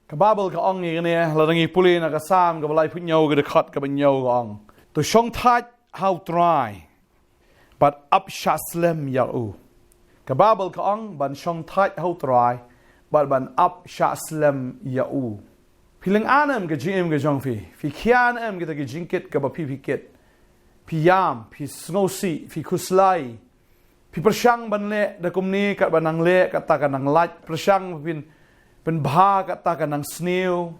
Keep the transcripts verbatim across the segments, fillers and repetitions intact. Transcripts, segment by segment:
Ka Baibl ka ong ïa kane, lada ngi pule na ka Salm kaba laiphew hynñiew, ka dkhot kaba hynñiew ka ong, "To shongthait ha U Trai bad ap shah slem ïa u." Ka Baibl ka ong ban shongthait ha U Trai bad ban ap shah slem ïa u. Phi lyngngoh ne em ka jingim ka jong phi? Phi khia ne em kita ki jingkit kaba phi phi kit? Phi ïam, phi sngewsih, phi khuslai. Phi pyrshang ban leh da kumne, katba nang leh kata ka nang lait. Pyrshang phin pynbha kata ka nang sniew.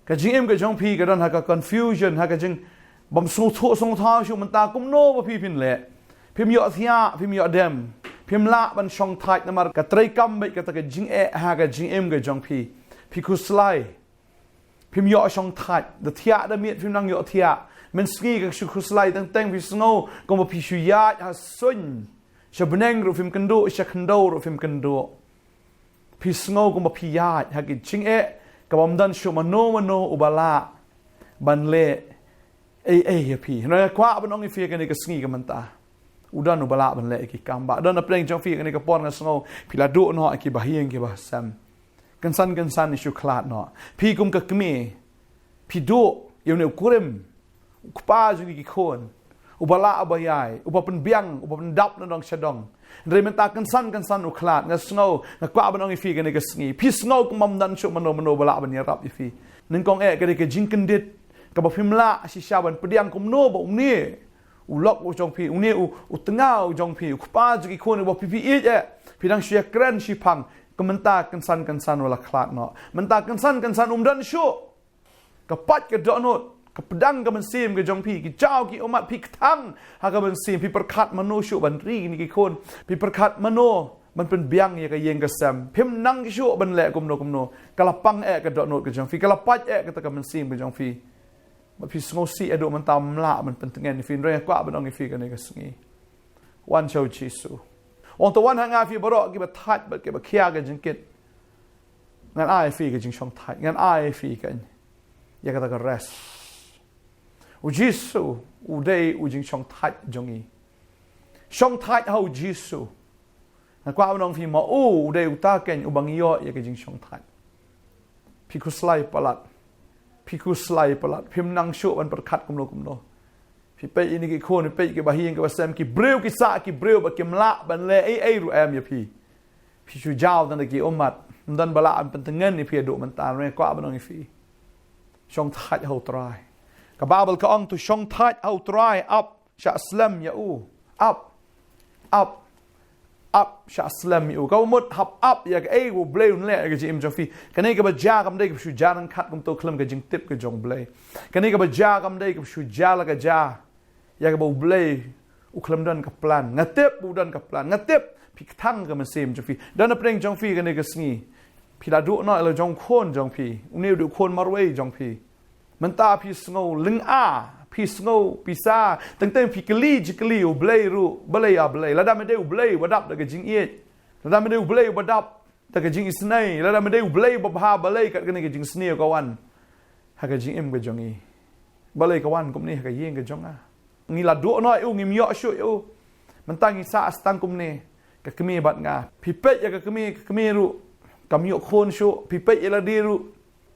Ka jingim ka jong phi ka don ha ka confusion, ha ka jingbym sngewthuh sngewthaw shuh mynta kumno ba phi phin leh. Phim ïoh thiah, phim ïoh dem. Phim lah ban shongthait namar ka treikam bad kata ka jingeh ha ka jingim ka jong phi. Phi khuslai. Phim ïoh shongthait, da thiah da miet phim nang ïoh thiah. Mynsngi ka shu khuslai, teng teng phi sngew kumba phi shu ïaid ha suiñ. Sha bneng ruh phim kynduh, sha khyndew ruh phim kynduh. Phi sngew kumba phi ïaid ha ki jingeh kabym don shuh mano mano uba lah ban leh ei ei ïa phi. Hynrei nga kwah ban ong ïa phi kane ka sngi ka mynta, u don uba lah ban leh ïa ki kam ba. Don hapdeng jong phi kane ka por nga sngew phi la duh noh ïa ki bahaïing ki bahasem. Kynsan kynsan ïa shu khlad noh. Phi kum ka kmie, phi duh ïa une u kurim, u kpa jong ki khun, uba lah uba ïai, uba pynbiang, uba pyndap na dong sha dong. Hynrei mynta kynsan kynsan u khlad, nga sngew, nga kwah ban ong ïa phi kane ka sngi, phi sngew kum bym don shuh mano mano ba lah ban ïarap ïa phi. Nyngkong eh ka dei ka jingkyndit kaba phim lah shisha ban pdiang kumno ba une u lok u jong phi, une u, u tnga u jong phi, u kpa jong ki khun uba phi phi ïeit eh, phi dang shu ïakren shiphang. Ka mynta kynsan kynsan u la khlad noh. Mynta kynsan kynsan um don shuh. Ka pait ka dohnud, ka pdiang ka mynsiem ka jong phi, ki jaw ki ummat, phi kthang ha ka mynsiem, phi pyrkhat mano shuh ban ri ïa ki khun, phi pyrkhat mano ban pynbiang ïa ka ïing ka sem. Phim nang shuh ban leh kumno kumno. Ka la pang eh ka dohnud ka jong phi, ka la pait eh kata ka mynsiem ka jong phi. Ba phi sngewsih haduh mynta ym lah ban pyntngen ïa phi. Hynrei nga kwah ban ong ïa phi kane ka sngi, wan sha U Jisu. Ong, to wan ha nga phi baroh kiba thait bad kiba khia ka jingkit. Ngan ai ïa phi ka jingshongthait, ngan ai ïa phi ka, ïa kata ka rest. U Jisu u dei u jingshongthait jong ngi. Shongthait ha U Jisu. Nga kwah ban ong ïa phi, ma u u dei uta keiñ uba ngi ïoh ïa ka jingshongthait. Phi khuslai palat. Phi khuslai palat. Phim nang shuh ban pyrkhat kumno kumno. Phi peit ïa ki khun, phi peit ki bahaïing ki bahasem, ki briew ki sah, ki briew ba kim lah ban leh ei ei ruh em ïa phi. Phi shu jaw tang da ki ummat. Ym don ba lah ban pyntngen ïa phi haduh mynta. Nga kwah ban ong ïa phi, shongthait ha U Trai. Ka Baibl ka ong, to shongthait ha U Trai, ap shah slem ïa u. Ap. Ap. Ap shah slem ïa u. Kaba mut hap ap ïa kaei ba U Blei un leh ïa ka jingim jong phi. Kane kaba jia kam dei kaba shu jia ryngkat kumto khlem ka jingtip ka jong U Blei. Kane kaba jia kam dei kaba shu jia la ka jia ïa kaba U Blei u khlem don ka plan. Nga tip ba u don ka plan. Nga tip phi kthang ka mynsiem jong phi. Don hapdeng jong phi kane ka sngi, phi la duh noh ïa la jong u khun jong phi. Une u dei u khun marwei jong phi. Mynta phi sngew lyngngoh, phi sngew pisa, teng teng phi kylli jingkylli, U Blei ruh, balei, ah Blei? Lada me dei U Blei uba dap da ka jingïeit, lada me dei U Blei uba dap da ka jingisynei, lada me dei U Blei uba bha, balei kat kane ka jingsniew ka wan ha ka jingim ka jong ngi? Balei ka wan kumne ha ka ïing ka jong nga? Ngi la duh noh ïa u, ngim ïoh shuh ïa u. Mynta ngi sah tang kumne. Ka kmie bad nga. Phi peit ïa ka kmie, ka kmie ruh kam ïoh khun shuh. Phi peit ïa lade ruh.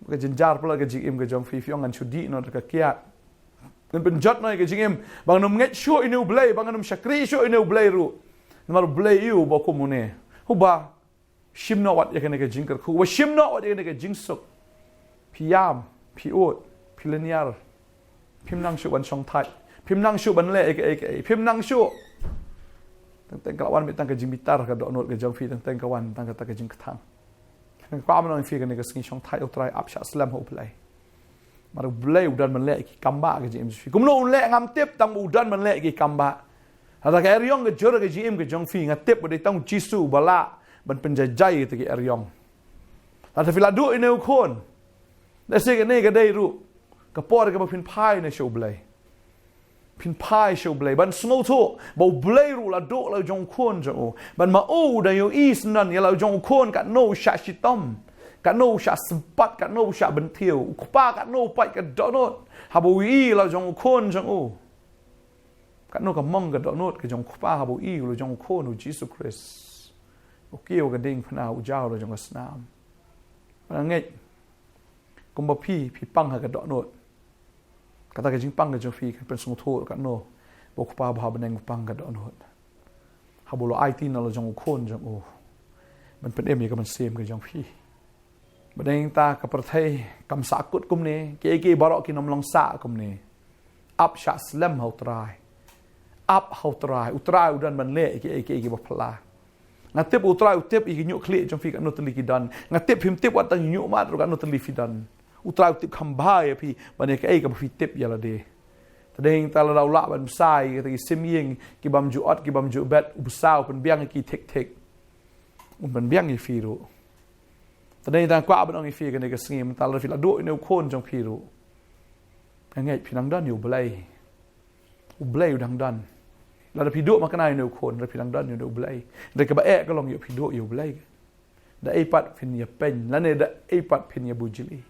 Ka jynjar palat ka jingim ka jong phi, phi ong ngan shu dih noh da ka kiad. Ngan pynjot noh ïa ka jingim. Ba ngan ym ngeit shuh ïa une U Blei, ba ngan ym shakri shuh ïa une U Blei ruh. Namar U Blei u ba kum une. Uba shim noh wat ïa kane ka jingkyrkhu, uba shim noh wat ïa kane ka jingsuk. Phi ïam, phi ud, phi lynñiar. Phim nang shuh ban shongthait. Phim nang shuh ban leh ïa kaei kaei. Phim nang shuh. Teng teng ka la wan beit tang ka jingbitar, ka dohnud ka jong phi, teng teng ka wan tang kata ka jingkthang. Nga kwah ban ong ïa phi kane ka sngi, shongthait ha U Trai, ap shah slem ha U Blei. Namar U Blei u don ban leh ïa ki kam ba ha ka jingim jong phi. Kumno un leh ngam tip, tang ba u don ban leh ïa ki kam ba. Lada ka eriong ka jur ha ka jingim ka jong phi, nga tip ba dei tang U Jisu uba lah ban pynjaijai ïa kita ki eriong. Lada phi la duh ïa une u khun, lehse kane ka dei ruh ka por kaba phin phai noh sha U Blei. Phin phai sha U Blei ban sngewthuh ba U Blei ruh u la duh la jong u khun jong u. Ban ma u u dang ïohi syndon ïa la jong u khun katno u shah shitom, katno u shah sympat, katno u shah bynthiew. U kpa katno u pait ka dohnud haba u ïohi la jong u khun jong u. Katno ka mong ka dohnud ka jong u kpa haba u ïohi la jong u khun, U Jisu Khrist, u kiew ha ka diengphna, u jaw la jong ka snam. Nga ngeit kumba phi, phi pang ha ka dohnud. Kata ka jingpang ka jong phi kan pynsngewthuh katno ba U Kpa ba ha bneng u pang ka dohnud. Haba u la aiti na la jong u khun jong u ban pynim ïa ka mynsiem ka jong phi. Ba dang ta ka pyrthei kam sah kut kumne, kiei kiei baroh kin ym long sah kumne. Ap shah slem ha U Trai. Ap ha U Trai, U Trai u don ban leh ïa kiei kiei kiba phylla. Nga tip U Trai u tip ïa ki ñiuh khlieh jong phi katno tylli ki don. Nga tip phim tip wat tang ñiuh mat ruh katno tylli phi don. U Trai u tip kham bha ïa phi ban ïa kaei kaba phi tip ïa lade. Te dang ta lada u lah ban bsa ïa kita ki sim ïing ki bym ju ot ki bym ju bet, u bsa u pynbiang ïa ki thik thik. Un pynbiang ïa phi ruh. Te dang ta kwah ban ong ïa phi kane ka sngi, mynta lada phi la duh ïa une u khun jong phi ruh, nga ngeit phi nang don ïa U Blei. U Blei u dang don. Lada phi duh ma kane ïa une u khun, lada phi nang don ïa une U Blei. Hynrei kaba eh ka long ïoh phi duh ïa U Blei. Da ei pat phin ïa pyn, lane da ei pat phin ïa bujli.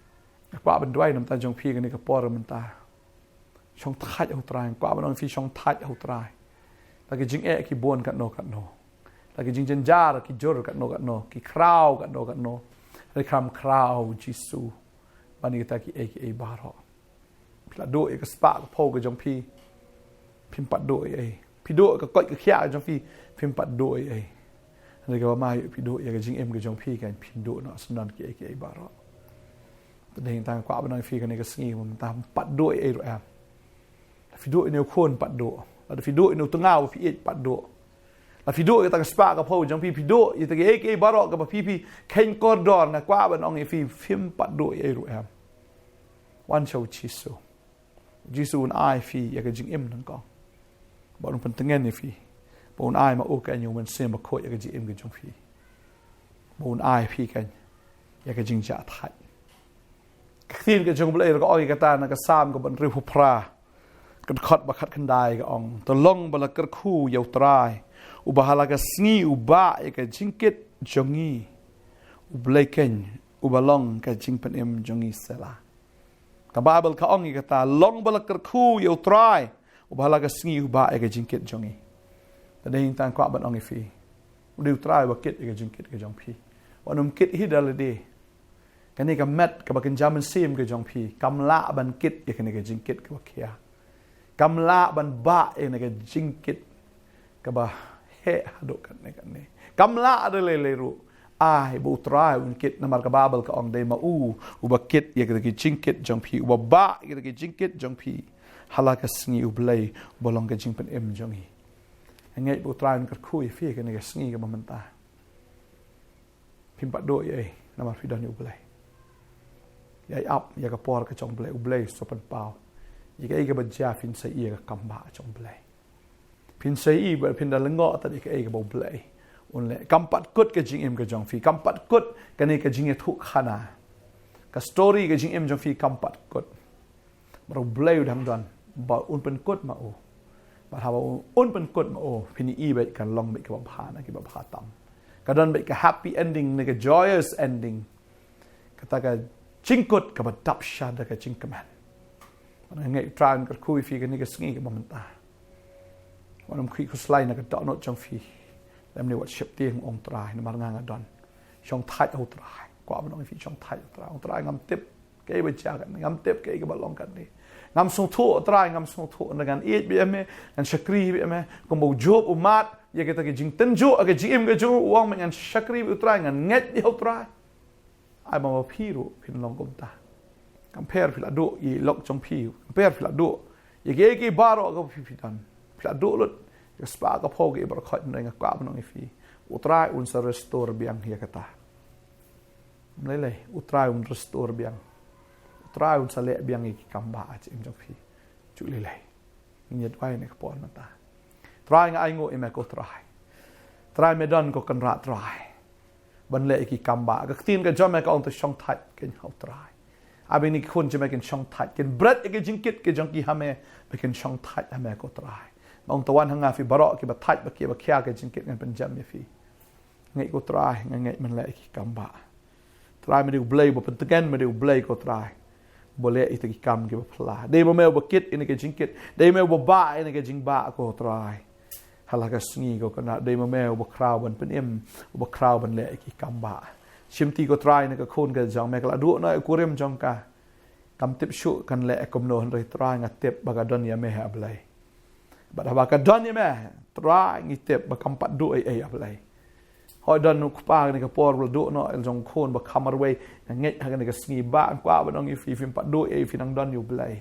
Nga kwah ban duwai na bynta jong phi kane ka por mynta. Shong thait ha U Trai, nga kwah ban ong ïa phi shong thait ha U Trai. La ki jingeh ki bun katno katno. La ki jingjynjar ki jur katno katno, ki khraw katno katno. Hynrei kham khraw Jisu ban ïa kita kiei kiei baroh. Phi la duh ïa ka spah ka phew ka jong phi, phim pat duh ei ei. Phi duh ka koit ka khiah ka jong phi, phim pat duh ei ei. Hynrei kaba ma ïoh phi duh ïa ka jingim ka jong phi kan phin duh noh syndon kiei kiei baroh. Te dang ta kwah ban ong ïa phi kane ka sngi, mynta phim pat duh ei ei ruh em. Phi duh ïa une u khun pat duh. Lada phi duh ïa une u tnga ba phi ïeit pat duh. Lada phi duh ïa kata ka spah ka phew jong phi, phi duh ïa kita kiei kiei baroh kaba phi phi kheiñ kordor, nga kwah ban ong ïa phi phim pat duh ei ei ruh em. Wan sha U Jisu. U Jisu un ai phi ïa ka jingim nyngkong. Ba un pyntngen ïa phi. Ba un ai ma u kan ïa u Mynsiem Bakhuid ïa ka jingim ka jong phi. Ba un ai phi kan ïa ka jingjahthait. Ka ktien ka jong U Blei ka ong ïa kata na ka Salm kaba hynriewphew phra, ka dkhot ba khatkhyndai ka ong, to long ba la kyrkhu ïa U Trai, uba ha la ka sngi u bah ïa ka jingkit jong ngi. U Blei kan uba long ka jingpynim jong ngi. Selah. Ka Baibl ka ong ïa kata, long ba la kyrkhu ïa U Trai, uba ha la ka sngi u bah ïa ka jingkit jong ngi. Te dang ta kwah ban ong ïa phi, u dei U Trai uba kit ïa ka jingkit ka jong phi. Wat nym kit hi da lade. Kane ka met kaba kynja mynsiem ka jong phi kam lah ban kit ïa kane ka jingkit kaba khia. Kam lah ban bah ïa kane ka jingkit kaba heh haduh katne katne. Kam lah da lei lei ruh. Ai ba U Trai un kit, namar ka Baibl ka ong dei ma u uba kit ïa kita ki jingkit jong phi, uba bah ïa kita ki jingkit jong phi. Ha la ka sngi U Blei uba long ka jingpynim jong ngi. Nga ngeit ba U Trai un kyrkhu ïa phi kane ka sngi kaba mynta. Phim pat duh ei ei namar phi don ïa U Blei. Ïai ap ïa ka por ka jong U Blei, U Blei u sa pynpaw. Ïa kaei kaba jia phin sa ïohi ïa ka kam bah jong U Blei. Phin sa ïohi ba phin da lyngngoh tad ïa kaei kaba U Blei un leh. Kam pat kut ka jingim ka jong phi, kam pat kut kane ka jingïathuhkhana. Ka story ka jingim jong phi kam pat kut. Namar U Blei u dang don, ba un pynkut ma u. Bad haba un pynkut ma u, phin ïohi beit kan long beit kaba bha na kiba bha tam. Ka don beit ka happy ending ne ka joyous ending. Kata ka jingkut kaba dap sha da ka jingkmen. Bad nga ngeit U Trai un kyrkhu ïa phi kane ka sngi kaba mynta. Wat nym khih khuslai na ka dohnud jong phi. Lymne wat sheptieng, ong Trai, namar nga nga don. Shong thait ha U Trai. Kwah ban ong ïa phi shong thait ha U Trai. Ong Trai, ngam tip kaei ba jia katne, ngam tip kaei kaba long katne. Ngam sngewthuh Trai, ngam sngewthuh, hynrei ngan ïeit beit ïa me, ngan shakri beit ïa me. Kumba u Job u mad ïa kita ki jingtynjuh ha ka jingim ka jong u, u ong, ngan shakri beit ïa U Trai, ngan ngeit ïa U Trai. Ai ba ma phi ruh phin long kumta. Kam pher phi la duh ïa i lok jong phi, kam pher phi la duh ïa kiei kiei baroh kaba phi phi don. Phi la duh lut ïa ka spah ka phew, kiei baroh khoit, hynrei nga kwah ban ong ïa phi, U Trai un sa restore biang ïa kata. Ym lei lei, U Trai un restore biang. U Trai un sa leh biang ïa ki kam bah ha jingim jong phi. Ju lei lei. Ngin ïa duwai ha kane ka por mynta. Trai, nga ainguh ïa me ko Trai. Trai, me don ko Kynrad Trai ban leh ïa ki kam bah. Ka ktien ka jong me ka ong, to shong thait kein ha U Trai. Ai ba kine ki khun jong me kin shong thait, kin bret ïa ki jingkit ki jong ki ha me, ba kin shong thait ha me ko Trai. Nga ong, to wan ha nga phi baroh kiba thait, ba ki, ba khia ki jingkit, ngan pynjem ïa phi. Ngeit ko Trai, nga ngeit men leh ïa ki kam bah. Trai, me dei U Blei uba pyntngen, me dei U Blei ko Trai uba leh ïa kita ki kam kiba phylla. Dei ma me uba kit ïa kine ki jingkit, dei ma me uba bah ïa kine ki jingbah ko Trai. Ha la ka sngi ko Kynrad, dei ma me uba khraw ban pynim, uba khraw ban leh ïa ki kam bah. Shimti ko Trai na ka khun ka jong me, ka la duh noh ïa u kurim jong ka. Kam tip shuh kan leh kumno, hynrei Trai nga tip ba ka don ïa me ha Blei. Bad haba ka don ïa me, Trai ngi tip ba kam pat duh ei ei ha Blei. Hooid don u kpa kane ka por u la duh noh ïa la jong u khun ba kham marwei, nga ngeit ha kane ka sngi ba nga kwah ban ong ïa phi, phim pat duh ei, phi nang don ïa u Blei.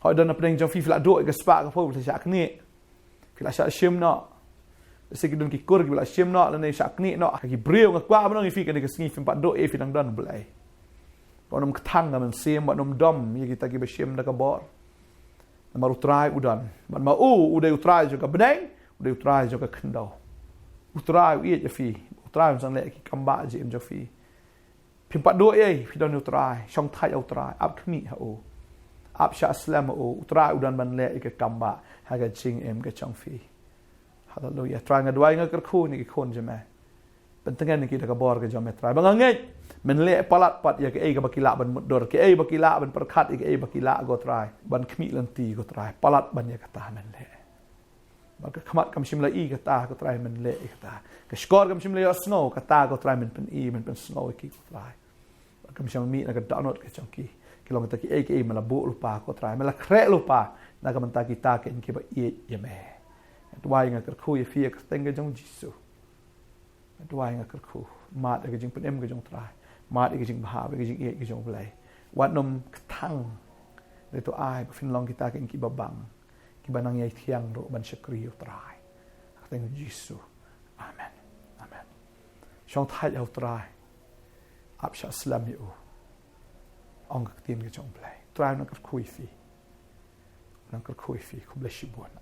Hooid don na pdeng jong phi, phi la duh ïa ka spah ka phew, phi la shah knieh. Phi la shah shim noh. Lehse ki don ki kur kiba la shim noh lane shah knieh noh ha ki briew, nga kwah ban ong ïa phi kane ka sngi phim pat duh ei, phi nang don u Blei. Wat nym kthang ka mynsiem, wat nym dom ïa kita kiba shim da ka bor. Namar u Trai u don. Bad ma u, u dei u Trai jong ka bneng, u dei u Trai jong ka khyndew. U Trai u ïeit ïa phi, u Trai un sa leh ïa ki kam ba jingim jong phi. Phim pat duh ei, phi don ïa u Trai, shong thait ha u Trai, ap khmih ha u. Ap shah slem ha u, u Trai u don ban leh ïa ka kam ba ha ka jingim ka jong phi. Haleluia. Trai nga duwai nga kyrkhu ïa ki khun jong me. Pyntngen ïa ki da ka bor ka jong me Trai. Ba nga ngeit men leh palat pat ïa kaei kaba ki lah ban mutdur, kaei ba ki lah ban pyrkhat, ïa kaei ba ki lah ko Trai ban khmih lynti ko Trai. Palat ban ïa kata men leh. Bad ka khmat kam shym la i kata ko Trai men leh ïa kata. Ka shkor kam shym la ïohsngew kata ko Trai men pyni, men pynsngew ïa ki ko Trai. Bad kam shym mih na ka dohnud ka jong ki. Ki long kita kiei kiei men la buh lypa ko Trai, men la khreh lypa na ka bynta kita kiba ïeit ïa me. Nga duwai nga kyrkhu ïa phi ha ka kyrteng ka jong u Jisu. Nga duwai nga kyrkhu. Mad ïa ka jingpynim ka jong u Trai. Mad ïa ka jingbha, ïa ka jingïeit ka jong u Blei. Wat nym kthang. Dei to ai ba phin long kita kiba bang, kiba nang ïai thiang ruh ban shakri ïa u Trai. Ha ka kyrteng u Jisu. Amen. Amen. Shong thait ha u Trai. Ap shah slem ïa u. Ong ka ktien ka jong u Blei. U Trai u nang kyrkhu ïa phi. U nang kyrkhu ïa phi. Khublei shibun.